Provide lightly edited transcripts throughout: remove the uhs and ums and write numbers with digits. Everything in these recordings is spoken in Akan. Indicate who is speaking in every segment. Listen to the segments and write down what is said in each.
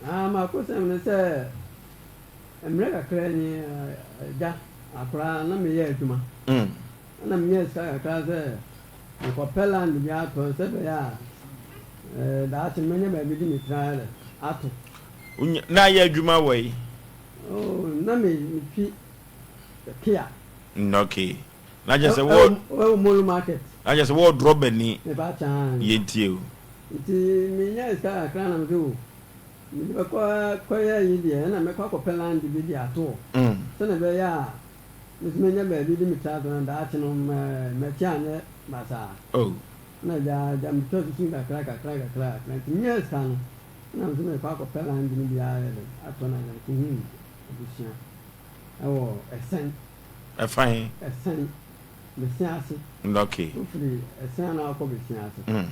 Speaker 1: Ah, m'akosɛm ne sɛ, mmerɛ kakra ni, agya, akora na meyɛ adwuma. Ɛna menyaa sika kakra sɛ mekɔpɛ land bi atɔ sɛ ɛbɛyɛ a daakye mɛnya baabi de me tiri ayɛ dɛ ato.
Speaker 2: Na ayɛ adwuma wɔ yi?
Speaker 1: Oh, na me metwi Kia.
Speaker 2: Okay. Na kyerɛ sɛ wɔ.
Speaker 1: Ɛwɔ Molo market.
Speaker 2: Na kyerɛ sɛ wɔ drɔba ni.
Speaker 1: Mepa kyan.
Speaker 2: Yɛntie o.
Speaker 1: Nti menyaa sika kakra na mese o, mede bɛkɔ kɔyɛ yi deɛ ɛna mɛkɔ akɔpɛ land bi de ato hɔ. Sɛnea ɛbɛyɛ a me nso mɛnya baabi de me tiri ato na daakye no m'akyi anyɛ basaa.
Speaker 2: Oh.
Speaker 1: Na gya gya metwa susu kakra kakra kakra kakra nti menyaa sika no ɛna mese mekɔ akɔpɛ land no bi ayɛ dɛn atɔ na agya mekɔhuu abusua ɛwɔ Ɛsɛn.
Speaker 2: Ɛfa he?
Speaker 1: Ɛsɛn, Besia ase.
Speaker 2: Okay.
Speaker 1: Wofiri Ɛsɛn a na wakɔ Besia ase.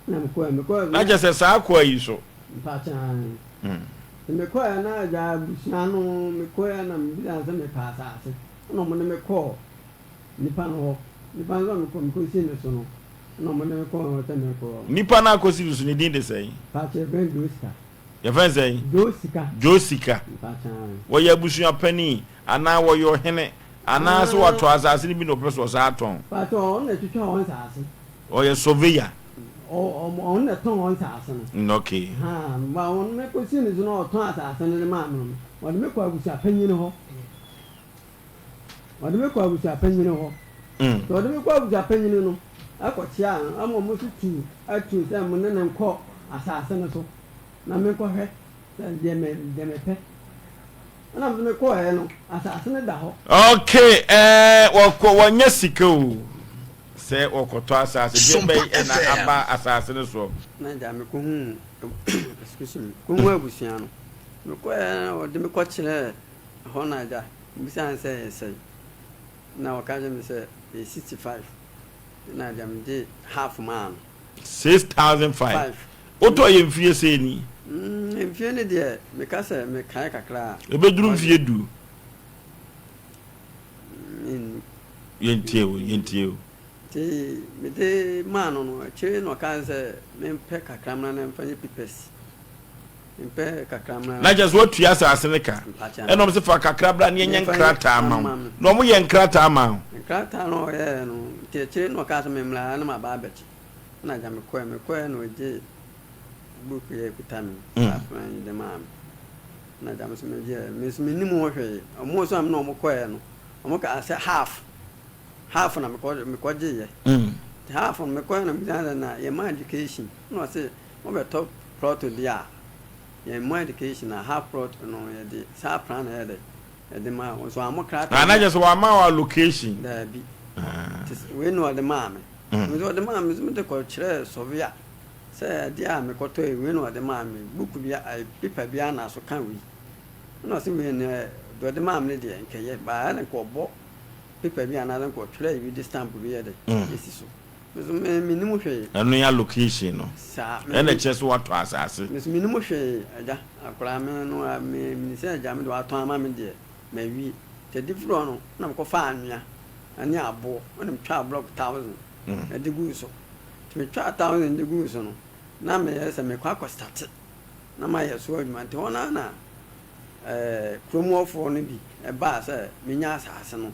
Speaker 1: Na mekɔɛ, mekɔɛ.
Speaker 2: Na kyerɛ sɛ saa akoa yi so.
Speaker 1: Mpakyɛ aane. Nti mekɔɛ na agya abusua no, mekɔɛ na mebisaa sɛ mepɛ asaase. Ɛna ɔmo de me kɔɔ nipa no hɔ. Nipa no sɛ mekɔ, mekɔsi ne so no, ɛna ɔmo de me kɔɔ hɔ sɛ mekɔ.
Speaker 2: Nipa no a akɔsi no so ne din de sɛn?
Speaker 1: Mpakyɛ yɛfrɛ no Josika.
Speaker 2: Yɛfrɛ no sɛn?
Speaker 1: Josika.
Speaker 2: Josika.
Speaker 1: Mpakyɛ aane.
Speaker 2: Wɔyɛ abusua panin anaa wɔyɛ ɔhene anaa sɛ watɔ asaase no bi na ɔpɛ sɛ ɔsan tɔn?
Speaker 1: Mpakyɛ ɔno na ɛtwitwa wɔn nsaase.
Speaker 2: Ɔyɛ surveyor.
Speaker 1: Ɔno na ɛtɔn wɔn nsaase no.
Speaker 2: Mm, okay.
Speaker 1: Ha, ba wɔn me kɔ si ne so na ɔtɔn asaase no de maa me no, ɔde me kɔ abusua panyin hɔ. Ɔde me kɔ abusua panyin hɔ. Sɛ ɔde me kɔ abusua panyin no, ɛkɔ kyea no, ama wɔn nso tu atu sɛ mo ne no nkɔ asaase no so na menkɔhwɛ sɛ deɛ me deɛ mepɛ. Ɛna me kɔɛ no, asaase no da hɔ.
Speaker 2: Okay, ɛɛ wɔkɔ wɔnyɛ sika o. Sɛ wɔkɔtɔ asase, deɛ bɛn na aba asase no soɔ?
Speaker 1: Na agya mekɔhuu excuse me kɔhuu abusua no mekɔɛ na wɔde me kɔkyerɛɛ hɔ na agya mebisaa no sɛ ɛyɛ sɛn na ɔka kyerɛ me sɛ ɛyɛ 65 na agya megye half maa no.
Speaker 2: 6,005 wotɔɔ yɛ mfie sɛn ni?
Speaker 1: Mm, mfie no deɛ meka sɛ mekae kakra a.
Speaker 2: Ɛbɛduru mfie du.
Speaker 1: Mennu.
Speaker 2: Yɛntie o, yɛntie o.
Speaker 1: Nti mede maa no no, akyire na ɔkaa sɛ mempɛ kakra mmra na mfa nyɛ pipɛs. Mempɛ kakra mmra.
Speaker 2: Na kyerɛ sɛ woatua asase no ka. Ɛna wɔn sɛ fa kakra bra na yɛnyɛ nkrataa ma wo. Na wɔn yɛ nkrataa maa wo.
Speaker 1: Nkrataa no ɔyɛɛ no, nti akyire na ɔkaa sɛ memmra na maba abɛgye. Ɛna agya mekɔɛ, mekɔɛ na ɔgyee book yi a ɛkuta me yi, saa plan yi de maa me. Ɛna agya me nso megyeeɛ. Me nso mennim ho hwee. Wɔn nso a me ne wɔn kɔeɛ no, wɔn kaa sɛ half, half na mekɔ mekɔgyeeɛ. Nti half no mekɔeɛ na mebisaa sɛ na yɛma education? Ɛna ɔse wobɛtɔ plot deɛ a, yɛmma education a half plot no yɛde saa plan na ɛyɛ dɛ yɛde ma wo. Nso wammɔ krataa
Speaker 2: Ah, na kyerɛ sɛ wamma wo allocation?
Speaker 1: Daabi. Nti wei na ɔde maa me. Me nso ɔde maa me nso mede kɔkyerɛɛ surveyor. Sɛ adeɛ a mekɔtɔe wei na ɔde maa me, book bi a paper bi ara na so ka wei. Ɛna ɔse wei no deɛ ɔde maa me no deɛ nka ɛyɛ but ayɛ nka ɔbɔ paper bi anaasɛ nka ɔtwerɛ bi de stamp bi yɛ dɛ ɛsi so. Me nso me mennim hwee.
Speaker 2: Ɛno yɛ allocation no.
Speaker 1: Saa.
Speaker 2: Ɛna ɛkyerɛ sɛ woatɔ asase.
Speaker 1: Me nso mennim hwee agya. Akwadaa me no a me menim sɛ agya me deɛ watɔn ama me deɛ mawie. Nti adi firi hɔ no na mekɔfaa anwea ne aboɔ ɛna metwaa block 1000 de guu so. Nti metwaa thousand de guu so no, na meyɛ sɛ mekɔ akɔ starte na mayɛ so adwuma. Nti hɔ no ara na eh, kurom hɔfoɔ no bi baa sɛ menya asase no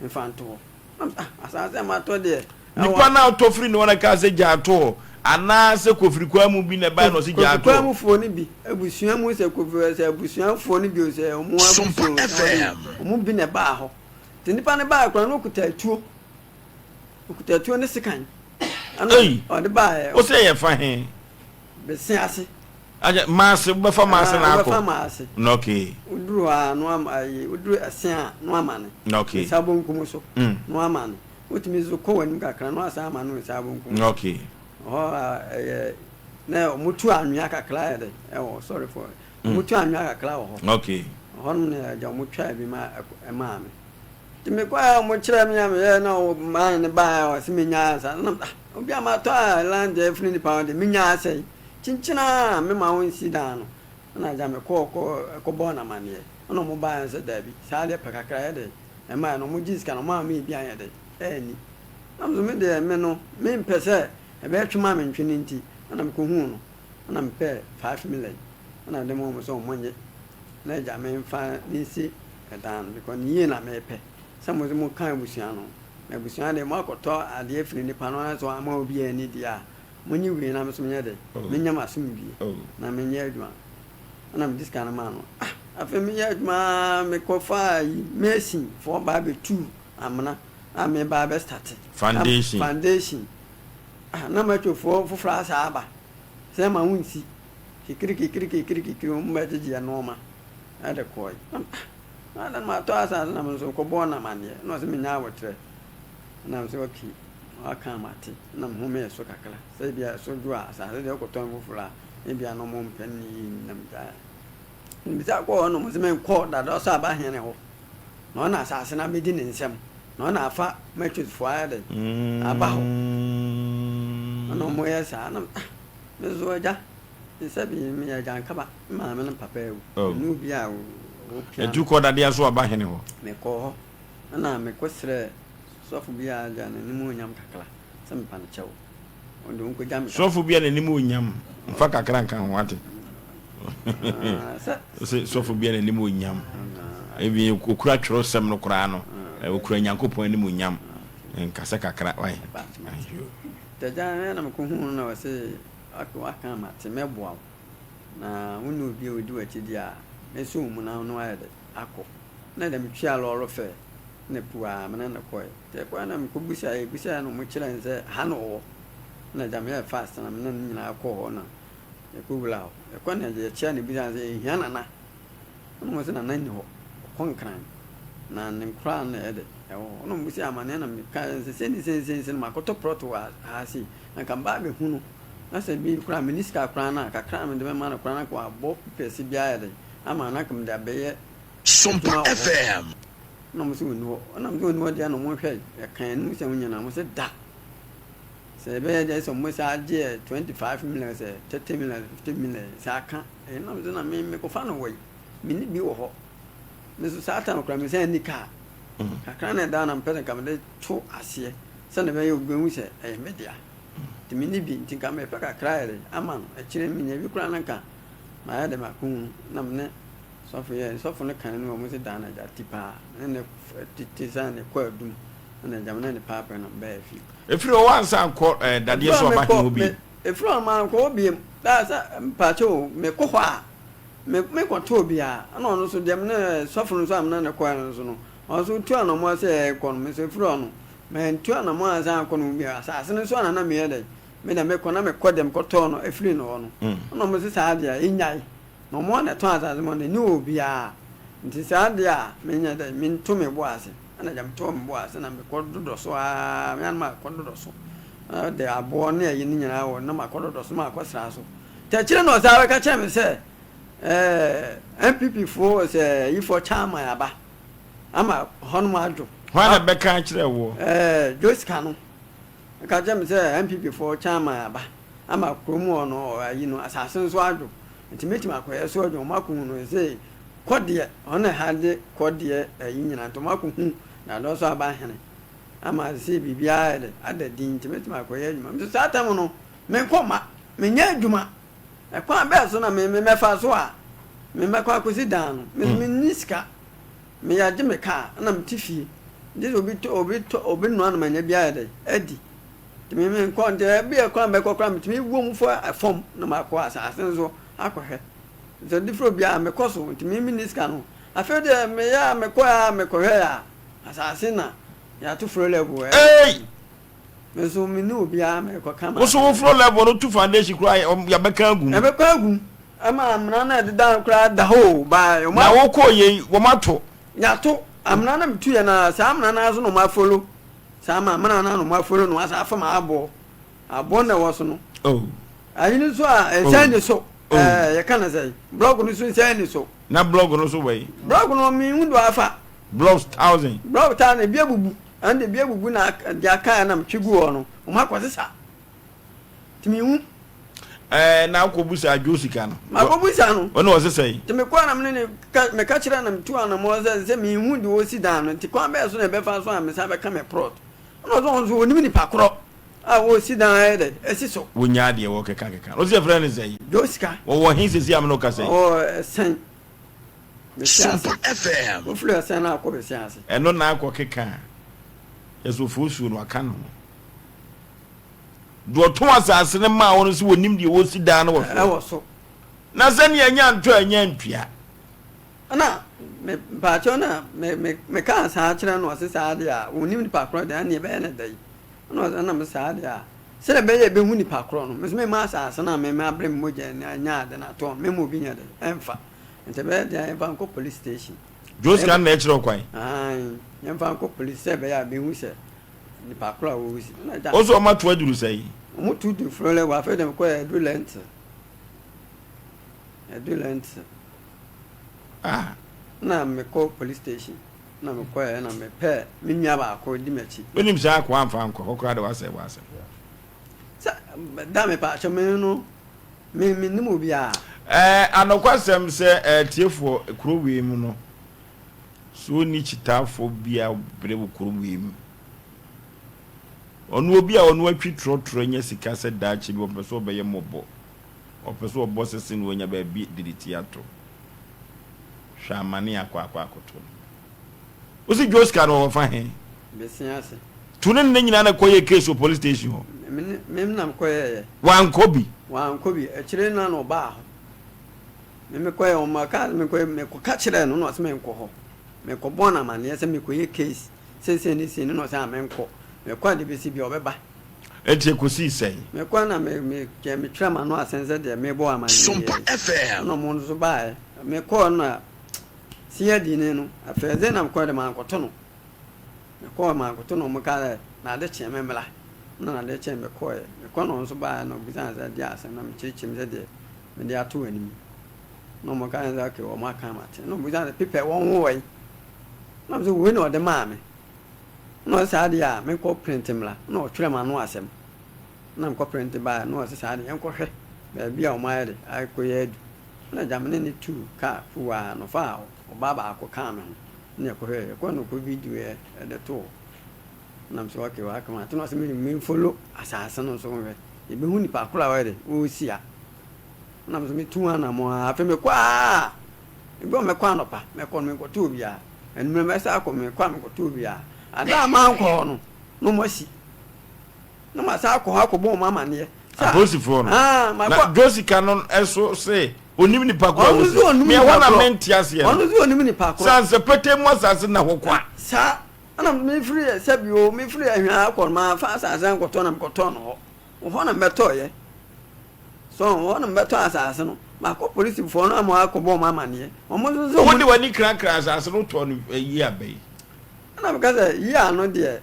Speaker 1: mfa nto hɔ. Na mesɛ, ah, asase a matɔ deɛ, ɛwɔ.
Speaker 2: Nipa no a ɔtɔ firi ne hɔ no kaa sɛ gyaa to hɔ, anaasɛ Kofiri kwan mu bi na ɛbaeɛ na ɔse gyaa to hɔ?
Speaker 1: Kofi kwan mufoɔ no bi, abusua mu sɛ Kofi, sɛ abusuafoɔ no bi o, sɛ wɔn abusua o, sɛ wɔn wɔn bi na ɛbaa hɔ. Nti nipa no baa koraa no ɔkuta atuo. Ɔkuta tuo ne sekan. Ɛna
Speaker 2: Ei!
Speaker 1: ɔde baeɛ.
Speaker 2: Wo sɛ yɛ fa he?
Speaker 1: Bese ase.
Speaker 2: Akyɛ maase wobɛfa maase na akɔ.
Speaker 1: Wobɛfa maase.
Speaker 2: Na okay.
Speaker 1: Woduru hɔ a no ama ayi woduru ɛse a no ama no.
Speaker 2: Na okay.
Speaker 1: Nsa bonkum so. No ama no. Wotumi nso kɔ w'anim kakra no asan ama no nsa bonkum.
Speaker 2: Na okay.
Speaker 1: Hɔ a ɛyɛ na wɔn tu anwea kakra yɛ dɛ ɛwɔ sorry for wɔn tu anwea kakra wɔ hɔ.
Speaker 2: Okay.
Speaker 1: Hɔ nom na ɛgya wɔn twaa bi ma ɛmaa me. Nti mekɔɛ a ɔmo kyerɛɛ me a meyɛɛ na ɔman no baeɛ a ɔse menyaa ansa na ah obi a matɔ a land afiri nipa hɔ deɛ menyaa sɛn kyinkyin a mema wo nsi dan no ɛna agya mekɔɔ kɔ kɔbɔɔ no amaneɛ ɛna ɔmo baeɛ sɛ daabi saa deɛ pɛ kakra yɛ dɛ ɛmaeɛ no ɔmo gye sika no ɔmo amma ebi anyɛ dɛ ɛnni na me nso me deɛ me no mempɛ sɛ ɛbɛtwe ma mentwe no nti ɛna mekɔhuu no ɛna mepɛɛ 5 million. Ɛna mede ma wɔn sɛ wɔn nye na agya me mfa ne nsi ɛdan no because ne yie na mepɛ sɛ mo nso mo ka abusua no na abusua deɛ mo akɔtɔ adeɛ firi nipa no ara sɛ wama obi ani deɛ a mo nye wei na me nso menyɛ dɛ menya m'asomdwie na menyɛ adwuma ɛna mede sika no maa no. Ah afei meyɛ adwuma ara mekɔfaa yi mason foɔ baa bɛtuu amena a meba abɛstate
Speaker 2: Foundation.
Speaker 1: Foundation. Ah na matwofoɔ foforɔ asa aba sɛ ma wo nsi kikiri kikiri kikiri kikiri wɔn bɛgyegyeɛ nnoɔma ɛde kɔe. Na ah na adɛn matɔ asase na me nso kɔbɔɔ no amaneɛ na ɔsɛ menya aboterɛ na me sɛ okay waka a mate na mehomee so kakra sɛ ebia ɛso dwo a asase deɛ wokɔtɔn foforɔ a Ebia na wɔmpɛ no yie nti na megyaeɛ. Mesan kɔɔ hɔ na wɔse menkɔ Dadaɔsɔ Aba hene hɔ, na ɔno na asase no abɛdi ne nsam, na ɔno na afa Matrixfoɔ ayɛ dɛn aba hɔ. Ɛna wɔyɛ saa na ah, me nso agya, sɛbi meyɛ agyankaba, me maame ne papa awu, menni obi a ɔpia me.
Speaker 2: Ɛtu kɔ Dadeaso Aba hene hɔ?
Speaker 1: Mekɔɔ hɔ, ɛna mekɔsrɛɛ sɔfo bi a agya n'animuonyam kakra sɛ mepa no kyɛw.
Speaker 2: Sɔfo bi a n'anim wɔ nyam, mfa kakra nka ho ate. Sɛ sɔfo bi a n'anim wɔ nyam, ebi okura twerɛsɛm no koraa no, okura Nyankopɔn anim wɔ nyam, nkasa kakra wae.
Speaker 1: Tagya na mekɔ hu no na ɔse waka ama te mɛboa wo na wo ne obi a odi w'akyi di a mɛsɔ wo mu na wo ayɛ dɛ akɔ na dɛ metwea lɔɔre fɛ na puaa me ne no kɔe. Nti ɛkɔɛ na mekɔbusaeɛ, busaeɛ na wɔkyerɛɛ no sɛ ha na ɔwɔ. Na agya meyɛɛ fast na me ne no nyinaa kɔɔ hɔ na yɛkɔwuraa hɔ. Yɛkɔ na yɛkyea no bisaa no sɛ yɛhia Nana. Ɛna wɔn sɛ Nana nni hɔ, ɔkɔ Nkran na ne nkoraa no na ɛyɛ dɛ ɛwɔ hɔ. Ɛna wɔn sɛ amaneɛ na mekaeɛ no sɛ sei ne sei ne sei ne sei na makɔtɔ prɔto wɔ ha sei na nka meba abɛhu no na sɛ bi koraa menni sika koraa no a kakra a mede bɛma no koraa no anka wabɔ pɛsi bi ayɛ dɛ ama no anka mede abɛyɛ
Speaker 3: Sompa
Speaker 1: adwuma wɔ hɔ.
Speaker 3: FM.
Speaker 1: Ɛna wɔn sɛ ɔnni hɔ. Ɛna wɔn sɛ ɔnni hɔ deɛ na wɔn hwɛ yɛka yɛn anim sɛ wɔn nyinaa wɔn sɛ da. Sɛ ɛbɛyɛ deɛ sɛ wɔn sɛ agye yɛ 25 million sɛ 30 million 50 million sɛ aka. Ɛna wɔn sɛ na me mekɔfa no wɔ yi. Me ni bi wɔ hɔ. Me nso saa time koraa me sɛ ɛni kaa. Kakra na ɛda na mpɛ sɛ nka mede to aseɛ sɛdeɛ ɛbɛyɛ obi bɛhu sɛ ɛyɛ me dea. Nti me ni bi nti nka mepɛ kakra yɛ de ama no. Akyire menya bi koraa na nka mayɛ de mako ho na me ne Sɔfo yɛ sɔfo no kan no wɔn se daa na agya ti paa ne ne tete sɛ ne kɔ adum na agya ne ne paapɛ no bɛɛ fi.
Speaker 2: Efiri hɔ wansan kɔ ɛɛ dadeɛ so ɔba hene hɔ biem.
Speaker 1: Efiri hɔ mankɔ hɔ biem daa sɛ mpakyɛ o mekɔ hɔ a me mekɔ to obiara ɛna ɔno nso deɛ me ne sɔfo no nso a me ne no kɔɛ no nso no ɔno nso tu anamɔ sɛ ɛkɔ no me nso efiri hɔ no mantu anamɔ ansan ankɔ no ho bio asaase no nso a na na meyɛ dɛ me deɛ mekɔ na mekɔ deɛ mekɔtɔɔ no efiri no hɔ no ɛna ɔmo se saa deɛ enyae. Na ɔmo ara na ɛtɔn asase ma no, enni hɔ obiara. Nti saa deɛ a, menyɛ dɛn? Mento me bo ase. Ɛna agya metɔɔ me bo ase na mekɔ dodɔ so ara, me ara na makɔ dodɔ so de aboɔ ne ayi no nyinaa wɔ na makɔ dodɔ so makɔ sra so. Nti akyire na ɔsan bɛka kyerɛ me sɛ ɛɛ NPP foɔ sɛ ayifoɔ chairman aba ama hɔnom adwo.
Speaker 2: Hwan na bɛka akyerɛ woɔ?
Speaker 1: Ɛɛ Josika no. Ɔka kyerɛɛ me sɛ NPP foɔ chairman aba ama kurom hɔ no ayi no asase nso adwo nti mɛtumi akɔyɛ so adwuma. Wɔn akɔhu no sɛ kɔdeɛ wɔn na ɛha de kɔdeɛ ayi nyinaa nti wɔn akɔhu na adɔ so aba hene ama sɛ biribiara ayɛ dɛ ada din nti mɛtumi akɔyɛ adwuma. Nso saa tam no menkɔ mma menyɛ adwuma ɛkwan bɛɛ so na me mɛfa so a me mɛkɔ akɔsi dan no me nso menni sika. Me yagye me car na me te fie gye sɛ obi tɔ obi tɔ obi noa na manya bi ayɛ dɛ adi nti me me nkɔ nti ɛbi yɛ kwan mɛkɔ koraa metumi wɔ mu fɔ fam na makɔ asase no so akɔhwɛ sɛ de firi obiara mekɔ so nti me menni sika no afei deɛ meyɛ a mekɔ a mekɔhwɛ a asase na yɛato floor level ɛ
Speaker 2: Ei!
Speaker 1: me nso me ne obiara mekɔ kama
Speaker 2: Wo so wo floor level no tu foundation koraa yɛbɛka agu mu.
Speaker 1: Yɛbɛka agu mu. Ɛma amena no a ɛdeda no koraa da hɔ o, by wɔn
Speaker 2: Na wokɔɔ yei, wɔn ato.
Speaker 1: Yɛato amena no a metuiɛ no ara, saa amena no ara so na wɔn afolo, saa ama amena no ara na wɔn afolo na wɔasan afam aboɔ, aboɔ na ɛwɔ so no.
Speaker 2: Oh.
Speaker 1: Ayi no nso a, ɛnsan ni so,
Speaker 2: Oh.
Speaker 1: ɛɛ yɛka no sɛn, blɔk no nso nsan ni so.
Speaker 2: Na blɔk no nso wɔ yi?
Speaker 1: Blɔk no, menhu deɛ wɔafa.
Speaker 2: Blocks thousand.
Speaker 1: Blɔk thousand, ebi abubu, ɛno deɛ ebi abubu na deɛ aka a na metwe gu hɔ no, wɔn akɔsesa. Nti menhu.
Speaker 2: Ɛɛ na wokɔbusa Adwo sika no?
Speaker 1: Makɔbusa no.
Speaker 2: Ɔne ɔse sɛn?
Speaker 1: Nti mekɔɔ na mene ne ka meka kyerɛɛ no metuu anamɔn sɛ sɛ menhu deɛ ɔresi dan no nti kwan bɛn so na ɛbɛfa so a mesan bɛka me prɔt. Ɛna ɔse ɔno nso ɔnim nipa korɔ. A wɔresi dan ayɛ dɛ asi so.
Speaker 2: Wonyaa deɛ wɔkeka keka no. Wose yɛfrɛ no sɛn?
Speaker 1: Josika.
Speaker 2: Wɔwɔ he seesei a me ne wo kasa yi?
Speaker 1: Ɔwɔ ɛsɛn. Bɛsi ase.
Speaker 3: Sompa FM.
Speaker 1: Wofiri ɛsɛn no akɔ bɛsi ase.
Speaker 2: Ɛno na akɔ keka a, yɛsɛ ofosuo no waka ne ho. Deɛ ɔtɔn asase no maa wo no sɛ wɔnim deɛ wɔsi dan no wɔ soɔ.
Speaker 1: Ɛwɔ so.
Speaker 2: Na sɛnea ɛnya ntɔ a ɛnya ntua.
Speaker 1: Ɛna me mpaakyɛw na me me mekaa saa kyerɛ no ɔse saa deɛ a wɔnim nipa korɔ deɛ ɛne ɛbɛyɛ no dɛn. Ɛna ɔse ɛna me saa deɛ a sɛdeɛ ɛbɛyɛ ɛbɛhu nipa korɔ no me nso memma asase no a me mabrɛ me mogya anya ade no atɔn memma obi nyɛ dɛn ɛmfa. Nti ɛbɛyɛ deɛ a yɛmfa nkɔ police station.
Speaker 2: Joe sika no na ɛkyerɛ wo kwan?
Speaker 1: Aane, yɛmfa nkɔ police sɛ ɛbɛyɛ a bɛhu sɛ nipa korɔ a wɔresi. Ɛna agya.
Speaker 2: Wo nso wɔn ato aduru sɛn?
Speaker 1: Wɔn to du furo lɛ wɔ afei deɛ mekɔɛ aduru lɛnte. Aduru lɛnte.
Speaker 2: Ah.
Speaker 1: Na mekɔ police station na mekɔɛ na mepɛɛ me nua baako di m'akyi.
Speaker 2: Wonim saa akoa amfa ankɔ hɔ koraa de wasɛe w'asɛm.
Speaker 1: Sɛ da mepaakyɛw me no me mennim obiara.
Speaker 2: Ɛɛ anokwasɛm sɛ atiefoɔ kuro wei mu no so wonni kyitaafoɔ bi a brɛ wɔ kuro wei mu. Ɔno obi a ɔno atwi trɔtrɔ anya sika sɛ daakye bi ɔpɛ sɛ ɔbɛyɛ mmɔbɔ. Ɔpɛ sɛ ɔbɔ sese na wanya baabi de ne ti ato. Hwɛ amane a akɔ akɔ akɔto no. Wosi Joska no ɔwɔ fa he?
Speaker 1: Besia ase.
Speaker 2: To ne ne nyinaa na kɔyɛ case wɔ police station hɔ.
Speaker 1: Me ne me na mekɔyɛeɛ.
Speaker 2: Wankɔ bi?
Speaker 1: Wankɔ bi. Akyire no na ɔbaa hɔ. Me mekɔyɛ wɔn kaa sɛ mekɔyɛ mekɔka kyerɛɛ no na ɔse menkɔ hɔ. Mekɔbɔɔ no amaneɛ sɛ mekɔyɛ case seisei ne sei no na ɔse ah menkɔ. Mekɔ a deɛ ɛbɛsi biara ɔbɛba.
Speaker 2: Enti ɛkɔsii sɛn?
Speaker 1: Mekɔɛ na me me kyɛ metwerɛ m'ano asɛm sɛ deɛ mebɔ amaneɛ
Speaker 3: Sompa
Speaker 1: yi.
Speaker 3: FM.
Speaker 1: Ɛna ɔmo nso baeɛ. Mekɔɔ no na siadini no afei dze na mekɔɛ de mankɔto no. Mekɔɔ mankoto na ɔmo kaa sɛ n'ade kyeɛ me mmra. Ɛna n'ade kyeɛ mekɔɛ. Mekɔ na ɔno nso baeɛ na ɔbisaa sɛ ɛdeɛn asɛm na mekyerɛkyerɛ mu sɛ deɛ mede ato w'anim. Na ɔmo kaa sɛ okay ɔmo aka mate. Na ɔbisaa sɛ pepɛ wɔn ho wɔ he? Na mesɛ wei na ɔde maa me. Ɛna ɔse saa deɛ a menkɔ print mmra. Ɛna ɔtwerɛ m'ano asɛm. Ɛna mekɔ print baeɛ na ɔse saa deɛ yɛnkɔhwɛ baabi a ɔmo ayɛ de akɔyɛ adu. Ɛna agya me ne no tuu kaa kuruwaa na ɔfaa ɔbaa baako kaa me ho. Ɛna yɛkɔhwɛɛ, yɛkɔɔ na ɔkɔ video yɛ de too hɔ. Ɛna mesɛ okay waka mate. Ɛna ɔse me memfollow asaase no nso nhwɛ. Yɛbɛhu nipa korɔ a ɔyɛ dɛ ɔresi a. Ɛna me nso metuu anamɔn ara. Afei mekɔ ara, ebi wɔ hɔ mɛkɔ anɔpa, mɛkɔ no menkɔto obiara. Anwummerɛ mɛsan akɔ, mekɔ a menkɔto obiara. Ada a mankɔ hɔ no, na wɔasi. Na masan akɔ hɔ akɔbɔ wɔn amaneɛ. Sɛ,
Speaker 2: Apolisifoɔ no.
Speaker 1: Ah,
Speaker 2: Na
Speaker 1: makɔ.
Speaker 2: Jessica no nso se onim nipa korɔ a
Speaker 1: Ɔno nso
Speaker 2: wɔsi.
Speaker 1: onim
Speaker 2: Me ɛhɔ
Speaker 1: nipa
Speaker 2: na
Speaker 1: korɔ.
Speaker 2: mente aseɛ no.
Speaker 1: Ɔno nso onim nipa korɔ.
Speaker 2: Sɛ ansa petee mu asase nna hɔ kwa.
Speaker 1: Saa, ɛna mefiri sɛbi o, mefiri Ahwea akɔ no, mamfa asase ankɔtɔ na mekɔtɔɔ no hɔ. Wɔ hɔ na mebɛtɔeɛ. So wɔ hɔ na mebɛtɔ asase no. Makɔ polisifoɔ no ama akɔbɔ wɔn amaneɛ. Wɔn nso sɛ wɔn.
Speaker 2: Wode w'ani krakra asase no wotɔɔ no yea bɛn?
Speaker 1: Ɛna meka sɛ yea no deɛ,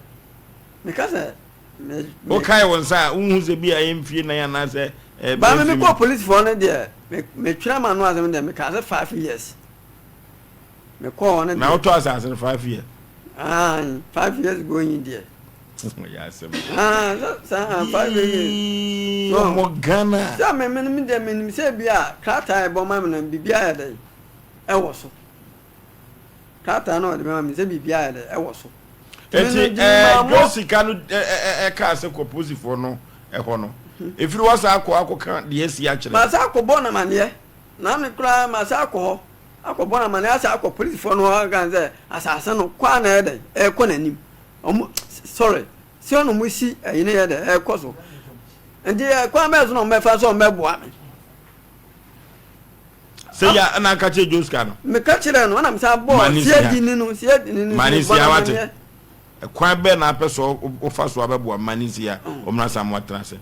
Speaker 1: meka sɛ me. me
Speaker 2: Wokae wo nsa a, wonhu sɛ bi a ɛyɛ mfie nan anaasɛ ɛɛ
Speaker 1: Ba me
Speaker 2: mfe
Speaker 1: mekɔɔ polisifoɔ no deɛ, me metwerɛ m'ano asɛm deɛ, mekaa sɛ 5 years. Mekɔɔ hɔ no
Speaker 2: Na
Speaker 1: deɛ.
Speaker 2: wotɔ asase no 5 years?
Speaker 1: Aane, 5 years going deɛ.
Speaker 2: Yɛ asɛm.
Speaker 1: Ah, sɛ saa 5 years. So,
Speaker 2: Ɔmɔ Ghana.
Speaker 1: Sɛ me me me deɛ menim sɛ bi a krataa a ɛbɔ ma me no biribi ayɛ dɛn ɛwɔ so. Krataa no a ɔde bɛma me sɛ biribi ayɛ dɛn ɛwɔ so.
Speaker 2: Eti ɛɛ Jessica no ɛkaa sɛ kɔ polisifoɔ no ɛhɔ no. Efiri hɔ saa akɔ akɔka deɛ asi akyerɛ.
Speaker 1: Masa akɔbɔ no amaneɛ. Na me koraa masa akɔ hɔ akɔbɔ no amaneɛ asa akɔ polisifoɔ no hɔ aka sɛ asase no kɔ a na ɛyɛ dɛn ɛrekɔ n'anim. Ɔmo sorry sɛ ɔno mo si ɛyi no yɛ dɛ ɛrekɔ so. Nti ɛkwan bɛn so na ɔmo bɛfa so ɔmo bɛboa me.
Speaker 2: Sɛ ya ɛna aka kyerɛ Joska no.
Speaker 1: Meka kyerɛ no ɛna mesa bɔɔ siadi ni no siadi ni no
Speaker 2: Mane si ha wate. Ɛkwan bɛn na apɛ sɛ wofa so abɛboa mane si ha ɔmena sa mo atena ase.